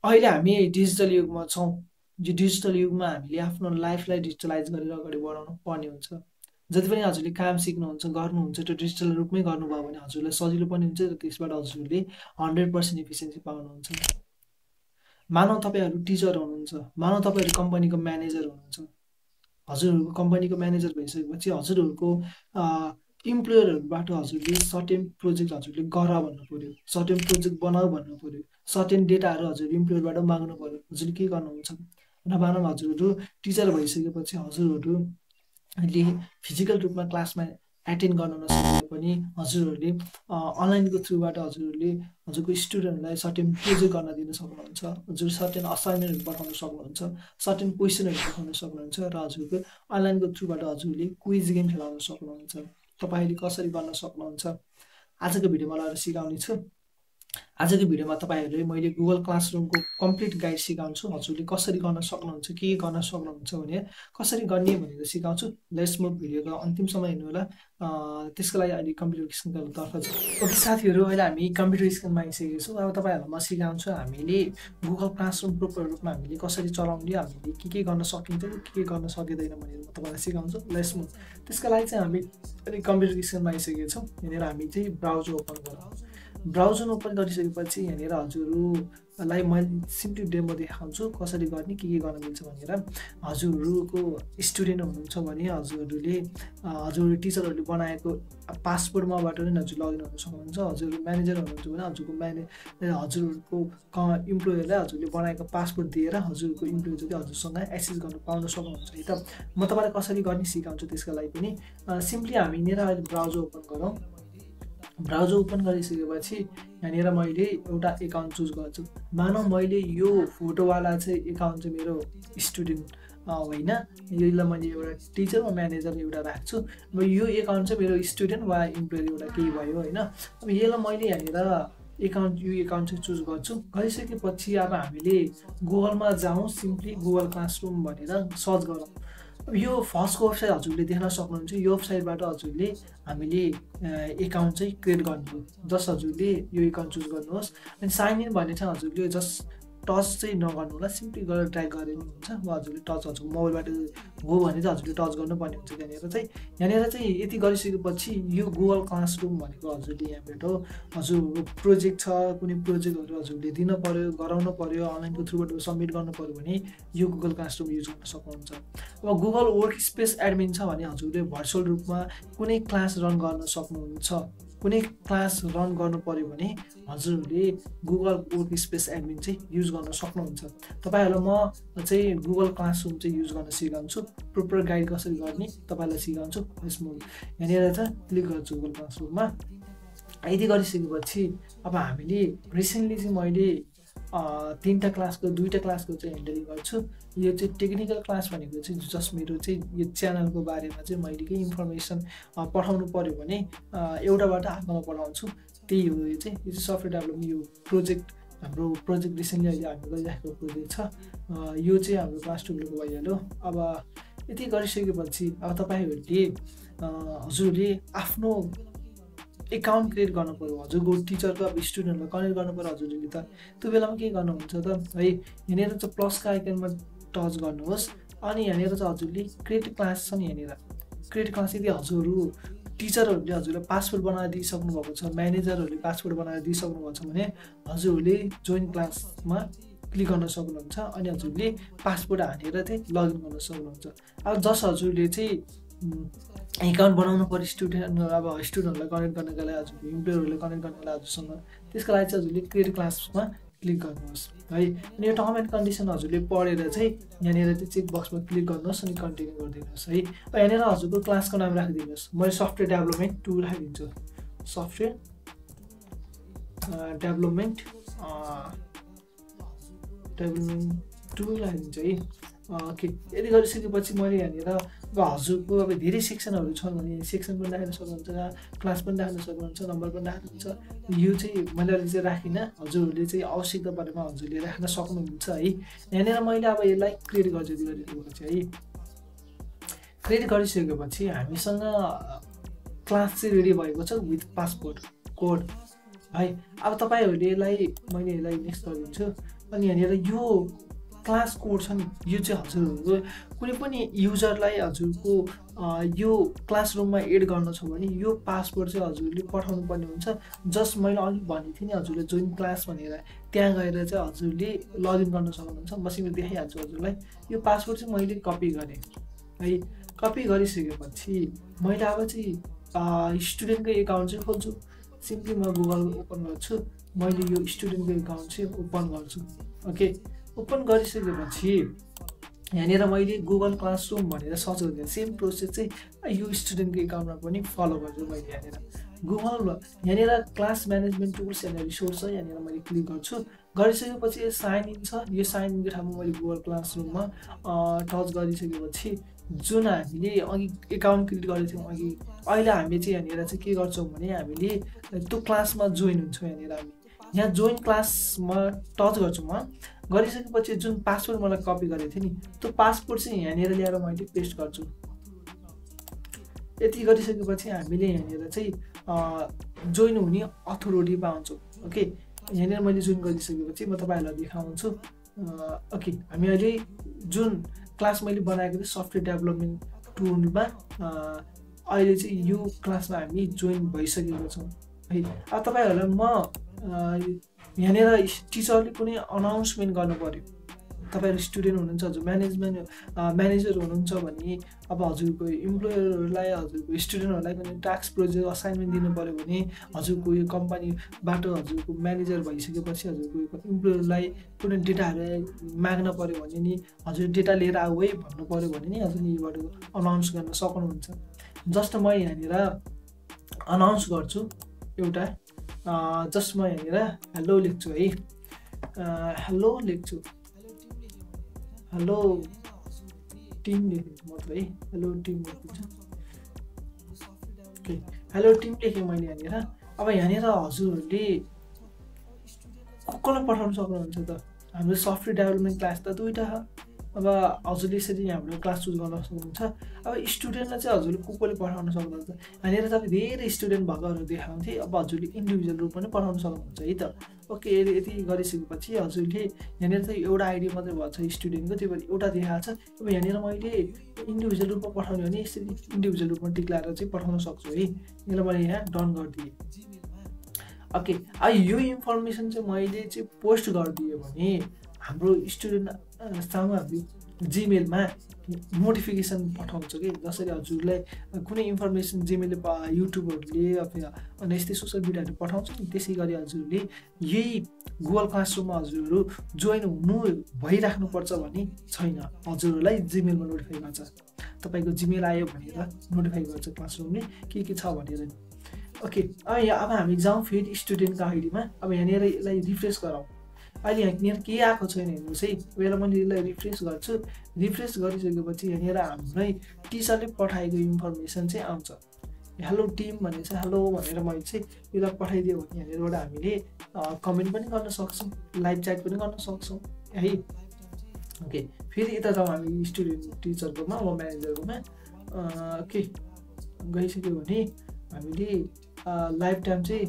अहिले हामी डिजिटल युगमा छौँ। यो डिजिटल युगमा हामीले आफ्नो लाइफलाई डिजिटलाइज गरेर अगाडि बढाउनु पर्ने हुन्छ। जति पनि हजुरले काम सिक्नुहुन्छ, गर्नुहुन्छ, त्यो डिजिटल रूपमै गर्नुभयो भने हजुरलाई सजिलो पनि हुन्छ र त्यसबाट हजुरले 100% इफिसियन्सी पाउनुहुन्छ। मानौँ तपाईँहरू टिचर हुनुहुन्छ, मानौँ तपाईँहरू कम्पनीको म्यानेजर हुनुहुन्छ। हजुरहरूको कम्पनीको म्यानेजर भइसकेपछि हजुरहरूको इम्प्लोयरहरूबाट हजुरले सर्टेन प्रोजेक्ट हजुरले गर भन्नु पऱ्यो, सर्टेन प्रोजेक्ट बनाऊ भन्नु पऱ्यो, सर्टेन डेटाहरू हजुर इम्प्लोयरबाट माग्नु पऱ्यो। हजुरले के गर्नुहुन्छ? र मानौँ हजुरहरू टिचर भइसकेपछि हजुरहरूले फिजिकल रूपमा क्लासमा एटेन्ड गर्न नसके पनि हजुरहरूले अनलाइनको थ्रुबाट हजुरहरूले हजुरको स्टुडेन्टहरूलाई सर्टेन प्रोजेक्ट गर्न दिन सक्नुहुन्छ, हजुर सर्टेन असाइनमेन्टहरू पठाउन सक्नुहुन्छ, सर्टेन क्वेसनहरू पठाउन सक्नुहुन्छ र हजुरको अनलाइनको थ्रुबाट हजुरले क्विज गेम खेलाउन सक्नुहुन्छ। तपाईँले कसरी गर्न सक्नुहुन्छ आजको भिडियोमा लगाएर सिकाउने छु। आजको भिडियोमा तपाईँहरूले मैले गुगल क्लासरुमको कम्प्लिट गाइड सिकाउँछु। हजुरले कसरी गर्न सक्नुहुन्छ, के गर्न सक्नुहुन्छ भने कसरी गर्ने भनेर सिकाउँछु। Let's move. भिडियोको अन्तिमसम्म हेर्नु होला। त्यसको लागि अहिले कम्प्युटर स्क्रिनको तर्फ छ। ओके साथीहरू, अहिले हामी कम्प्युटर स्क्रिनमा आइसकेको छौँ। अब तपाईँहरूलाई म सिकाउँछु हामीले गुगल क्लासरुम प्रोपर रूपमा हामीले कसरी चलाउने, हामीले के गर्न सकिन्छ, के गर्न सकिँदैन भनेर म तपाईँलाई सिकाउँछु। Let's move. त्यसको लागि चाहिँ हामी अहिले कम्प्युटर स्क्रिनमा आइसकेको छौँ। यहाँनिर हामी चाहिँ ब्राउजर ओपन गरौँ। ब्राउजर ओपन गरिसकेपछि यहाँनिर हजुरहरूलाई मैले सिम्पली डेमो देखाउँछु कसरी गर्ने, के गर्न मिल्छ भनेर। हजुरहरूको स्टुडेन्ट हुनुहुन्छ भने हजुरहरूले टिचरहरूले बनाएको पासपोर्टमाबाट नै हजुर लगइन गर्न सक्नुहुन्छ। हजुर म्यानेजर हुनुहुन्छ भने हजुरहरूको इम्प्लोयरलाई हजुरले बनाएको पासपोर्ट दिएर हजुरको इम्प्लोयरले हजुरसँग एक्सेस गर्न पाउन सक्नुहुन्छ है त। म तपाईँलाई कसरी गर्ने सिकाउँछु। त्यसको लागि पनि सिम्पली हामी यहाँनिर अहिले ब्राउजर ओपन गरौँ। ब्राउजर ओपन गरिसकेपछि यहाँनिर मैले एउटा एकाउन्ट चुज गर्छु। मानौँ मैले यो फोटोवाला चाहिँ एकाउन्ट चाहिँ मेरो स्टुडेन्ट होइन, यसलाई मैले एउटा टिचर वा म्यानेजर एउटा राख्छु। अब यो एकाउन्ट चाहिँ मेरो स्टुडेन्ट वा इम्प्लोयर एउटा केही भयो होइन। अब यसलाई मैले यहाँनिर यो एकाउन्ट चाहिँ चुज गर्छु। गरिसकेपछि अब हामीले गुगलमा जाउँ, सिम्पली गुगल क्लासरुम भनेर सर्च गरौँ। अब यो फर्स्टको वेबसाइट हजुरले देख्न सक्नुहुन्छ। यो वेबसाइटबाट हजुरले हामीले एकाउन्ट चाहिँ क्रिएट गर्नु हो। जस्ट हजुरले यो एकाउन्ट चुज गर्नुहोस्। अनि साइन इन भन्ने चाहिँ हजुरले जस्ट टच चाहिँ नगर्नु होला, सिम्पली गरेर ट्र्याक गरे पनि हुन्छ। वा हजुरले टच हजुरको मोबाइलबाट हो भने चाहिँ हजुरले टच गर्नुपर्ने हुन्छ। यहाँनिर चाहिँ यति गरिसकेपछि यो गुगल क्लासरुम भनेको हजुरले यहाँबाट हजुरको प्रोजेक्ट छ, कुनै प्रोजेक्टहरू हजुरले दिन पऱ्यो, गराउनु पऱ्यो, अनलाइनको थ्रुबाट सब्मिट गर्नु पऱ्यो भने यो गुगल क्लासरुम युज गर्न सक्नुहुन्छ। अब गुगल वर्क स्पेस एडमिन छ भने हजुरले भर्चुअल रूपमा कुनै क्लास रन गर्न सक्नुहुन्छ। कुनै क्लास रन गर्नु पऱ्यो भने हजुरहरूले गुगल वर्क स्पेस एडमिन चाहिँ युज गर्न सक्नुहुन्छ। तपाईँहरूलाई म चाहिँ गुगल क्लासरुम चाहिँ युज गर्न सिकाउँछु। प्रोपर गाइड कसरी गर्ने तपाईँलाई सिकाउँछु। यसमा यहाँनिर चाहिँ क्लिक गर्छु गुगल क्लासरुममा। यदि गरिसकेपछि अब हामीले रिसेन्टली चाहिँ मैले 3टा क्लासको 2टा क्लासको चाहिँ ह्यान्डलिङ गर्छु। यो चाहिँ टेक्निकल क्लास भनेको चाहिँ जस्ट मेरो चाहिँ यो च्यानलको बारेमा चाहिँ मैले केही इन्फर्मेसन पठाउनु पऱ्यो भने एउटाबाट अर्कोमा पठाउँछु। त्यही हो। यो चाहिँ सफ्टवेयर डेभलपमेन्ट, यो प्रोजेक्ट हाम्रो प्रोजेक्ट रिसेन्टली अहिले हामी गरिरहेको प्रोजेक्ट छ। यो चाहिँ हाम्रो क्लास 2को भइहाल्यो। अब यति गरिसकेपछि अब तपाईँहरूले हजुरले आफ्नो एकाउन्ट क्रिएट गर्नु पऱ्यो। हजुरको टिचरको अब स्टुडेन्टलाई कनेक्ट गर्नु पऱ्यो हजुरले त। त्यो बेलामा के गर्नुहुन्छ त है, यहाँनिर चाहिँ प्लसको आइकनमा टच गर्नुहोस्। अनि यहाँनिर चाहिँ हजुरले क्रिएट क्लास छ नि, यहाँनिर क्रिएट क्लास। यदि हजुरहरू टिचरहरूले हजुरलाई पासपोर्ट बनाएर दिइसक्नु भएको छ, म्यानेजरहरूले पासपोर्ट बनाएर दिइसक्नु भएको छ भने हजुरहरूले जोइन क्लासमा क्लिक गर्न सक्नुहुन्छ। अनि हजुरले पासपोर्ट हानेर चाहिँ लगइन गर्न सक्नुहुन्छ। अब जस्ट हजुरले चाहिँ एकाउन्ट बनाउनु पऱ्यो स्टुडेन्टहरूलाई कनेक्ट गर्नको लागि, हजुरको इम्प्लोयरहरूलाई कनेक्ट गर्नको लागि हजुरसँग। त्यसको लागि चाहिँ हजुरले क्रिएट क्लासमा क्लिक गर्नुहोस् है। अनि यो टर्म एन्ड कन्डिसन हजुरले पढेर चाहिँ यहाँनिर चाहिँ चेक बक्समा क्लिक गर्नुहोस् अनि कन्टिन्यू गरिदिनुहोस् है। यहाँनिर हजुरको क्लासको नाम राखिदिनुहोस्। मैले सफ्टवेयर डेभलपमेन्ट 2 राखिदिन्छु। सफ्टवेयर डेभलपमेन्ट 2 राखिदिन्छु है। ओके, यति गरिसकेपछि मैले यहाँनिर अब हजुरको अब धेरै सेक्सनहरू छन् भने सेक्सन पनि राख्न सक्नुहुन्छ, क्लास पनि राख्न सक्नुहुन्छ, नम्बर पनि राख्नुहुन्छ। यो चाहिँ मैले अहिले चाहिँ राखिनँ। हजुरहरूले चाहिँ आवश्यकता परेमा हजुरले राख्न सक्नुहुन्छ है। यहाँनिर मैले अब यसलाई क्रिएट गरिसकेपछि है, क्रिएट गरिसकेपछि हामीसँग क्लास चाहिँ रेडी भएको छ विथ पासपोर्ट कोड है। अब तपाईँहरूले मैले यसलाई नेक्स्ट गरिदिन्छु। अनि यहाँनिर यो क्लास कोड छ नि, यो चाहिँ हजुरहरूको कुनै पनि युजरलाई हजुरको यो क्लासरुममा एड गर्न छ भने यो पासवर्ड चाहिँ हजुरले पठाउनु पर्ने हुन्छ। जस्ट मैले अघि भनेको थिएँ नि हजुरले जोइन क्लास भनेर, त्यहाँ गएर चाहिँ हजुरले लगइन गर्न सक्नुहुन्छ। म सिम्पली देखाइहाल्छु हजुरलाई। यो पासवर्ड चाहिँ मैले कपी गरेँ है। कपी गरिसकेपछि मैले अब चाहिँ स्टुडेन्टको एकाउन्ट चाहिँ खोल्छु। सिम्पली म गुगल ओपन गर्छु, मैले यो स्टुडेन्टको एकाउन्ट चाहिँ ओपन गर्छु। ओके, ओपन गरिसकेपछि यहाँनिर मैले गुगल क्लासरुम भनेर सर्च गरेँ। सेम प्रोसेस चाहिँ यो स्टुडेन्टको एकाउन्टमा पनि फलो गर्छु मैले। यहाँनिर गुगल यहाँनिर क्लास म्यानेजमेन्ट टुल्स यहाँनिर रिसोर्स छ, यहाँनिर मैले क्लिक गर्छु। गरिसकेपछि साइन इन छ, यो साइन इनको ठाउँमा मैले गुगल क्लासरुममा टच गरिसकेपछि जुन हामीले अघि एकाउन्ट क्रिएट गरेको थियौँ अघि, अहिले हामीले चाहिँ यहाँनिर चाहिँ के गर्छौँ भने हामीले त्यो क्लासमा जोइन हुन्छौँ। यहाँनिर हामी यहाँ जोइन क्लासमा टच गर्छु। म गरिसकेपछि जुन पासवर्ड मलाई कपी गरेको थिएँ नि, त्यो पासवर्ड चाहिँ यहाँनिर ल्याएर मैले पेस्ट गर्छु। यति गरिसकेपछि हामीले यहाँनिर चाहिँ जोइन हुने अथोरिटी पाउँछौँ। ओके, यहाँनिर मैले जोइन गरिसकेपछि म तपाईँहरूलाई देखाउँछु। ओके, हामी अहिले जुन क्लास मैले बनाएको थिएँ सफ्टवेयर डेभलपमेन्ट टुलमा, अहिले चाहिँ यो क्लासमा हामी जोइन भइसकेको छौँ है। अब तपाईँहरूलाई म यहाँनिर टिचरले कुनै अनाउन्समेन्ट गर्नु पऱ्यो। तपाईँहरू स्टुडेन्ट हुनुहुन्छ, हजुर म्यानेजर हुनुहुन्छ भने अब हजुरको इम्प्लोयरहरूलाई, हजुरको स्टुडेन्टहरूलाई कुनै टास्क प्रोजेक्ट असाइनमेन्ट दिनु पऱ्यो भने हजुरको यो कम्पनीबाट हजुरको म्यानेजर भइसकेपछि हजुरको इम्प्लोयरलाई कुनै डेटाहरू माग्न पऱ्यो भने नि हजुर डेटा लिएर आऊ है भन्नु पऱ्यो भने नि हजुरले योबाट अनाउन्स गर्न सक्नुहुन्छ। जस्ट म यहाँनिर अनाउन्स गर्छु एउटा, जस्ट म यहाँनिर हेलो लेख्छु है। हेलो लेख्छु, हेलो टिम लेखेको मात्र है। हेलो टिम लेखिन्छ। ओके, हेलो टिम लेखेँ मैले यहाँनिर। अब यहाँनिर हजुरहरूले कसलाई पठाउन सक्नुहुन्छ त? हाम्रो सफ्टवेयर डेभलपमेन्ट क्लास त दुईवटा छ। अब हजुरले यसरी हाम्रो क्लास चुज गर्न सक्नुहुन्छ। अब स्टुडेन्टलाई चाहिँ हजुरले कसले पठाउन सक्नुहुन्छ? यहाँनिर तपाईँ धेरै स्टुडेन्ट भएकोहरू देखाउँथे, अब हजुरले इन्डिभिजुअल रूप पनि पठाउन सक्नुहुन्छ है त। ओके, यति गरिसकेपछि हजुरले यहाँनिर चाहिँ एउटा आइडी मात्रै भएको छ स्टुडेन्टको, त्यही भएर एउटा देखाएको छ। अब यहाँनिर मैले इन्डिभिजुअल रूपमा पठाउने भने यसरी इन्डिभिजुअल रूपमा टिक लगाएर चाहिँ पठाउन सक्छु है। यसलाई मैले यहाँ डन गरिदिएँ। ओके, अब यो इन्फर्मेसन चाहिँ मैले चाहिँ पोस्ट गरिदिएँ भने हाम्रो स्टुडेन्टसँग हामी जिमेलमा नोटिफिकेसन पठाउँछ कि जसरी हजुरलाई कुनै इन्फर्मेसन जिमेलले युट्युबहरूले अथवा अन्य यस्तै सोसियल मिडियाहरू पठाउँछ नि, त्यसै गरी हजुरले यही गुगल क्लासरुममा हजुरहरू जोइन हुनु भइराख्नुपर्छ भने छैन। हजुरहरूलाई जिमेलमा नोटिफाई गर्छ, तपाईँको जिमेल आयो भनेर नोटिफाई गर्छ क्लासरुमले के छ भनेर। ओके, अब हामी जाउँ फेरि स्टुडेन्टको आइडीमा। अब यहाँनिर यसलाई रिफ्रेस गरौँ। अहिले यहाँनिर केही आएको छैन हेर्नुहोस् है। पहिला मैले यसलाई रिफ्रेस गर्छु। रिफ्रेस गरिसकेपछि यहाँनिर हाम्रै टिचरले पठाएको इन्फर्मेसन चाहिँ आउँछ। हेलो टिम भनेर चाहिँ हेलो भनेर मैले चाहिँ यसलाई पठाइदियो भने यहाँनिरबाट हामीले कमेन्ट पनि गर्न सक्छौँ, लाइभ च्याट पनि गर्न सक्छौँ है। ओके, फेरि यता जाउँ हामी स्टुडेन्ट टिचरकोमा वा म्यानेजरकोमा। ओके, गइसक्यो भने हामीले लाइभ टाइम चाहिँ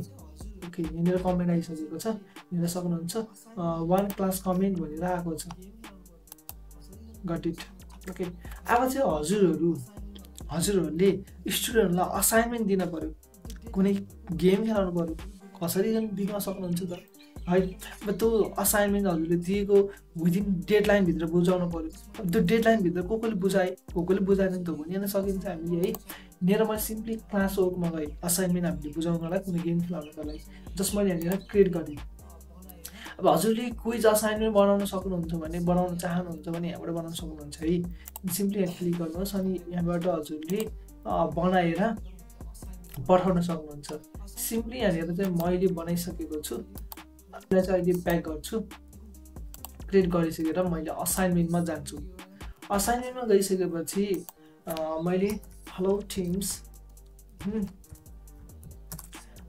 ओके यहाँनिर कमेन्ट आइसकेको छ, हेर्न सक्नुहुन्छ। वान क्लास कमेन्ट भनेर आएको छ। Got it. ओके, अब चाहिँ हजुरहरूले स्टुडेन्टलाई असाइनमेन्ट दिन पऱ्यो, कुनै गेम खेलाउनु पऱ्यो, कसरी दिन सक्नुहुन्छ त है। अब त्यो असाइनमेन्ट हजुरले दिएको विदिन डेडलाइनभित्र बुझाउनु पऱ्यो। अब त्यो डेडलाइनभित्र कसले बुझाए, कसले बुझाएन नि त भनिहाल्न सकिन्छ हामीले है। यहाँनिर मैले सिम्पली क्लास वर्कमा गएँ असाइनमेन्ट हामीले बुझाउनलाई, कुनै गेम खेलाउनको लागि। जस्ट मैले यहाँनिर क्रिएट गरेँ। अब हजुरले क्विज असाइनमेन्ट बनाउन सक्नुहुन्छ भने, बनाउन चाहनुहुन्छ भने यहाँबाट बनाउन सक्नुहुन्छ है। सिम्पली यहाँ क्लिक गर्नुहोस् अनि यहाँबाट हजुरले बनाएर पठाउन सक्नुहुन्छ। सिम्पली यहाँनिर चाहिँ मैले बनाइसकेको छु, यसलाई चाहिँ अहिले ब्याक गर्छु। क्रिएट गरिसकेर मैले असाइनमेन्टमा जान्छु। असाइनमेन्टमा गइसकेपछि मैले hello teams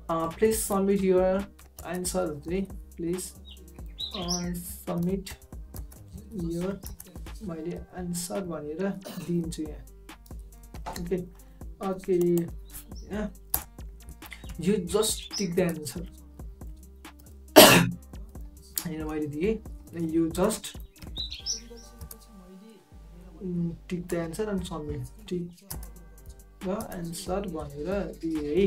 please submit your answer हुन्छ है। प्लिज सबमिट युर, मैले आन्सर भनेर दिन्छु यहाँ। Okay okay, you just tick the answer. यहाँ मैले दिएँ you just tick the answer and submit. Tick the answer भनेर दिए है।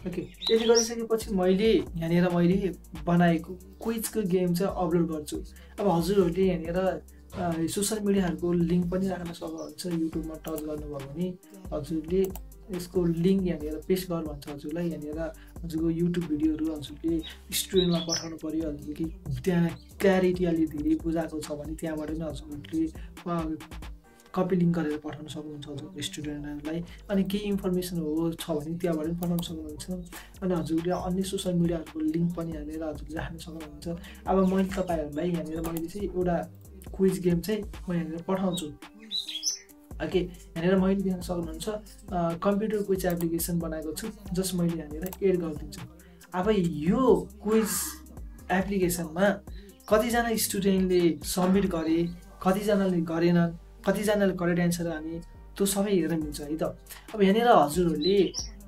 ओके, यति गरिसकेपछि मैले यहाँनिर मैले बनाएको क्विजको गेम चाहिँ अपलोड गर्छु। अब हजुरहरूले यहाँनिर सोसियल मिडियाहरूको लिङ्क पनि राख्न सक्नुहुन्छ। युट्युबमा टच गर्नुभयो भने हजुरले यसको लिङ्क यहाँनिर पेस्ट गर्नु भन्छ हजुरलाई। यहाँनिर हजुरको युट्युब भिडियोहरू हजुरले स्टुडेन्टमा पठाउनु पऱ्यो। हजुरले त्यहाँ क्ल्यारिटी अलि धेरै बुझाएको छ भने त्यहाँबाट नै हजुरले कपी लिङ्क गरेर पठाउन सक्नुहुन्छ हजुरको स्टुडेन्टहरूलाई। अनि केही इन्फर्मेसन छ भने त्यहाँबाट पनि पठाउन सक्नुहुन्छ। अनि हजुरले अन्य सोसियल मिडियाहरूको लिङ्क पनि यहाँनिर हजुरले राख्न सक्नुहुन्छ। अब मैले तपाईँहरूलाई यहाँनिर मैले चाहिँ एउटा क्विज गेम चाहिँ म यहाँनिर पठाउँछु। ओके, यहाँनिर मैले देख्न सक्नुहुन्छ कम्प्युटर क्विज एप्लिकेसन बनाएको छु, जस्ट मैले यहाँनिर एड गरिदिन्छु। अब यो क्विज एप्लिकेसनमा कतिजना स्टुडेन्टले सबमिट गरे, कतिजनाले गरेनन्, कतिजनाले करेक्ट एन्सर हाने, त्यो सबै हेर्न मिल्छ है त। अब यहाँनिर हजुरहरूले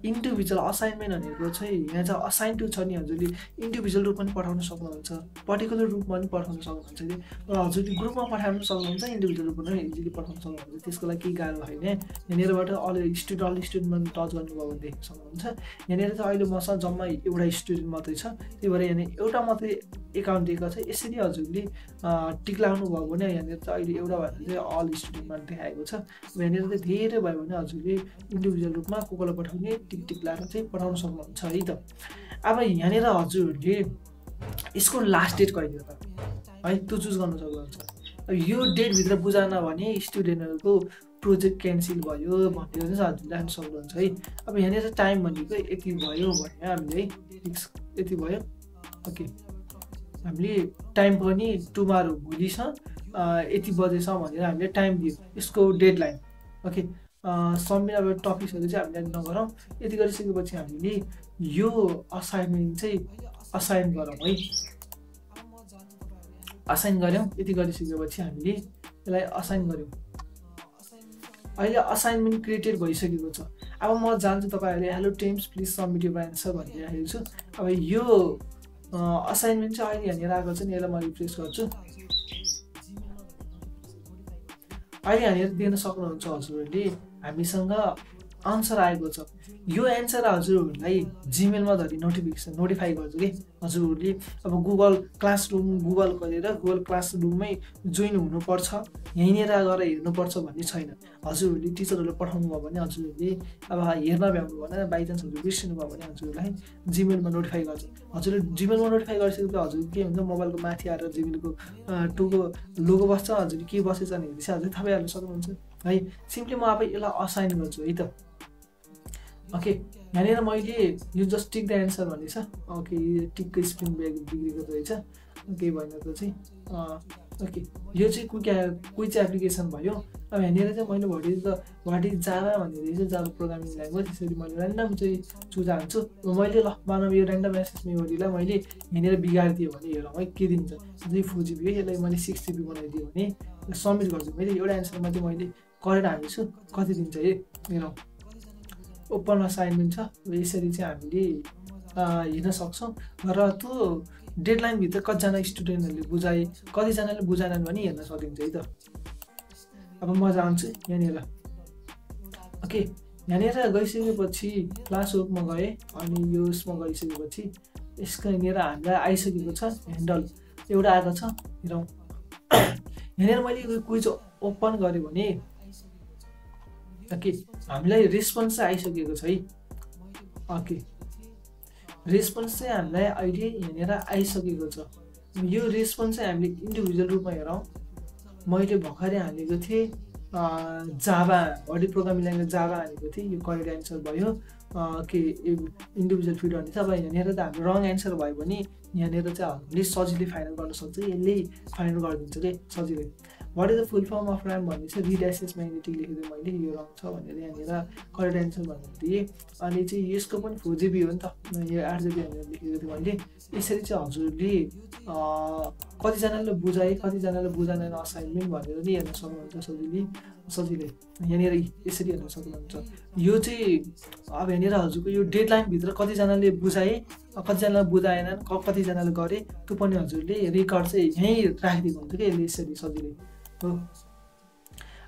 इन्डिभिजुअल असाइनमेन्ट भनेको चाहिँ यहाँ चाहिँ असाइन टु छ नि, हजुरले इन्डिभिजुअल रूपमा पनि पठाउन सक्नुहुन्छ, पर्टिकुलर रूपमा पनि पठाउन सक्नुहुन्छ कि हजुरले ग्रुपमा पठाउन सक्नुहुन्छ, इन्डिभिजुअल रूपमा पनि इजिली पठाउन सक्नुहुन्छ। त्यसको लागि केही गाह्रो होइन। यहाँनिरबाट अल स्टुडेन्टमा टच गर्नुभयो भने देख्न सक्नुहुन्छ। यहाँनिर चाहिँ अहिले मसँग जम्मा एउटा स्टुडेन्ट मात्रै छ, त्यही भएर यहाँनिर एउटा मात्रै एकाउन्ट दिएको छ। यसरी हजुरले टिक लाग्नु भयो भने यहाँनिर चाहिँ अहिले एउटा भनेर चाहिँ अल स्टुडेन्टमा देखाएको छ। यहाँनिर चाहिँ धेरै भयो भने हजुरले इन्डिभिजुअल रूपमा कोलाई पठाउने टिक टिक लगाएर चाहिँ पठाउन सक्नुहुन्छ है त। अब यहाँनिर हजुरहरूले यसको लास्ट डेट कहिले त है त्यो चुज गर्न सक्नुहुन्छ। अब यो डेटभित्र बुझाएन भने स्टुडेन्टहरूको प्रोजेक्ट क्यान्सल भयो भनेर चाहिँ हजुरले राख्न सक्नुहुन्छ है। अब यहाँनिर टाइम भनेको यति भयो भने हामीले है यति भयो। ओके, हामीले टाइम पनि टुमारो भोलि छ यति बजेछ भनेर हामीले टाइम दियो, यसको डेडलाइन। ओके, सबमिट अब टपिक्सहरू चाहिँ हामीले नगरौँ। यति गरिसकेपछि हामीले यो असाइनमेन्ट चाहिँ असाइन गरौँ है, असाइन गऱ्यौँ। यति गरिसकेपछि हामीले यसलाई असाइन गऱ्यौँ। अहिले असाइनमेन्ट क्रिएटेड भइसकेको छ। अब म जान्छु तपाईँहरूले hello teams please submit your answer भनिरहेको छु। अब यो असाइनमेन्ट चाहिँ अहिले यहाँनिर आएको छ नि, यसलाई म रिफ्रेस गर्छु। अहिले यहाँनिर दिन सक्नुहुन्छ हजुरहरूले हामीसँग आन्सर आएको छ। यो एन्सर हजुरहरूलाई जिमेलमा धरि नोटिफाई गर्छु कि हजुरहरूले अब गुगल क्लासरुम गुगल गरेर गुगल क्लासरुममै जोइन हुनुपर्छ, यहीँनिर गएर हेर्नुपर्छ भन्ने छैन। हजुरहरूले टिचरहरूले पठाउनु भयो भने हजुरहरूले अब हेर्न भ्याउनु भएन, बाइचान्स हजुर बिर्सिनु भयो भने हजुरहरूलाई जिमेलमा नोटिफाई गर्छ। हजुरले जिमेलमा नोटिफाई गरिसकेपछि हजुर के हुन्छ, मोबाइलको माथि आएर जिमेलको टुको लोगो बस्छ, हजुर के बसेछ भने चाहिँ हजुर थाहा पाइहाल्नु सक्नुहुन्छ है। सिम्पली म अब यसलाई असाइन गर्छु है त। ओके, यहाँनिर मैले यो जस्ट टिक द एन्सर भन्ने छ। ओके, टिकको स्क्रिन बिग्रेको रहेछ, केही भएन त चाहिँ। ओके, यो चाहिँ क्विज एप्लिकेसन भयो। अब यहाँनिर चाहिँ मैले वाट इज जाभा भन्ने रहेछ, जाभा प्रोग्रामिङ ल्याङ्ग्वेज। त्यसरी मैले ऱ्यान्डम चाहिँ चुज हाल्छु। मैले ल मानव यो ऱ्यान्डम एक्सेस मेमोरीलाई मैले यहाँनिर बिगारिदिएँ भने हेरौँ है के दिन्छ। चाहिँ 4 GB यसलाई मैले 6 GB बनाइदिएँ भने सबमिट गर्छु। मैले एउटा एन्सरमा चाहिँ मैले करेक्ट हाल्छु, कति दिन्छ है हेरौँ। ओपन असाइनमेन्ट छ, यसरी चाहिँ हामीले हेर्न सक्छौँ। र त्यो डेडलाइनभित्र कतिजना स्टुडेन्टहरूले बुझाए, कतिजनाले बुझाएनन् भने हेर्न सकिन्छ है त। अब म जान्छु यहाँनिर। ओके, यहाँनिर गइसकेपछि क्लासवर्कमा गएँ अनि यो उसमा गइसकेपछि यसको यहाँनिर हामीलाई आइसकेको छ ह्यान्डल एउटा आएको छ हेरौँ। यहाँनिर मैले यो क्विज ओपन गरेँ भने ओके हामीलाई रेस्पोन्स चाहिँ आइसकेको छ है। ओके, रेस्पोन्स चाहिँ हामीलाई अहिले यहाँनिर आइसकेको छ। यो रेस्पोन्स चाहिँ हामीले इन्डिभिजुअल रूपमा हेरौँ। मैले भर्खरै हालेको थिएँ जाभा बडी प्रोग्रामिङ ल्याङ्ग्वेज जाभा हालेको थिएँ, यो करेक्ट एन्सर भयो। के इन्डिभिजुअल फिड भन्ने छ। अब यहाँनिर त हाम्रो रङ एन्सर भयो भने यहाँनिर चाहिँ हामीले सजिलै फाइनल गर्न सक्छ, यसले फाइनल गरिदिन्छ कि सजिलै। What is the full form of RAM भन्ने चाहिँ रिड एसेस म्याग्नेटिक लेखिदिएँ मैले, यो रङ छ भनेर यहाँनिर करेक्ट एन्सर भनेर दिएँ। अनि चाहिँ यसको पनि 4GB हो नि त, यो 8GB भनेर लेखेको थिएँ मैले। यसरी चाहिँ हजुरले कतिजनाले बुझाएँ कतिजनाले बुझाएन असाइनमेन्ट भनेर नि हेर्न सक्नुहुन्छ सजिलै यहाँनिर यसरी हेर्न सक्नुहुन्छ। यो चाहिँ अब यहाँनिर हजुरको यो डेडलाइनभित्र कतिजनाले बुझाए कतिजनाले बुझाएनन् कतिजनाले गरे त्यो पनि हजुरले रेकर्ड चाहिँ यहीँ राखिदिएको हुन्छ कि यसले यसरी सजिलै हो।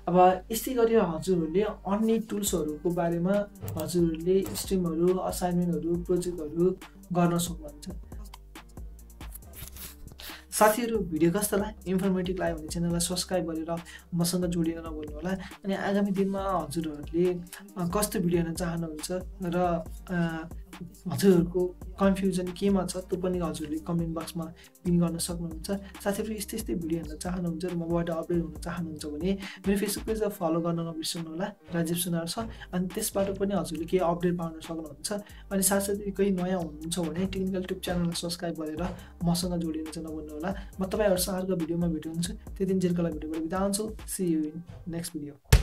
अब यस्तै गरी हजुरहरूले अन्य टुल्सहरूको बारेमा हजुरहरूले स्ट्रिमहरू असाइनमेन्टहरू प्रोजेक्टहरू गर्न सक्नुहुन्छ। साथीहरू भिडियो कस्तो लाग्यो इन्फर्मेटिभ लाग्यो भने च्यानललाई सब्सक्राइब गरेर मसँग जोडिन नभुल्नु होला। अनि आगामी दिनमा हजुरहरूले कस्तो भिडियो हेर्न चाहनुहुन्छ र हजुरहरूको कन्फ्युजन केमा छ त्यो पनि हजुरले कमेन्ट बक्समा पिन गर्न सक्नुहुन्छ। साथीहरू यस्तै भिडियो हेर्न चाहनुहुन्छ र मबाट अपडेट हुन चाहनुहुन्छ भने मेरो फेसबुक पेजलाई फलो गर्न नबिर्सनु होला, राजीव सुनार छ। अनि त्यसबाट पनि हजुरले केही अपडेट पाउन सक्नुहुन्छ। अनि साथसाथै कोही नयाँ हुनुहुन्छ भने टेक्निकल टिप च्यानललाई सब्सक्राइब गरेर मसँग जोडिन चाहिँ नभुल्नु होला। म तपाईँहरूसँग अर्को भिडियोमा भेट हुन्छु। त्यो दिन जेलको लागि भिडियोबाट बिदा हुन्छु। See you in next video.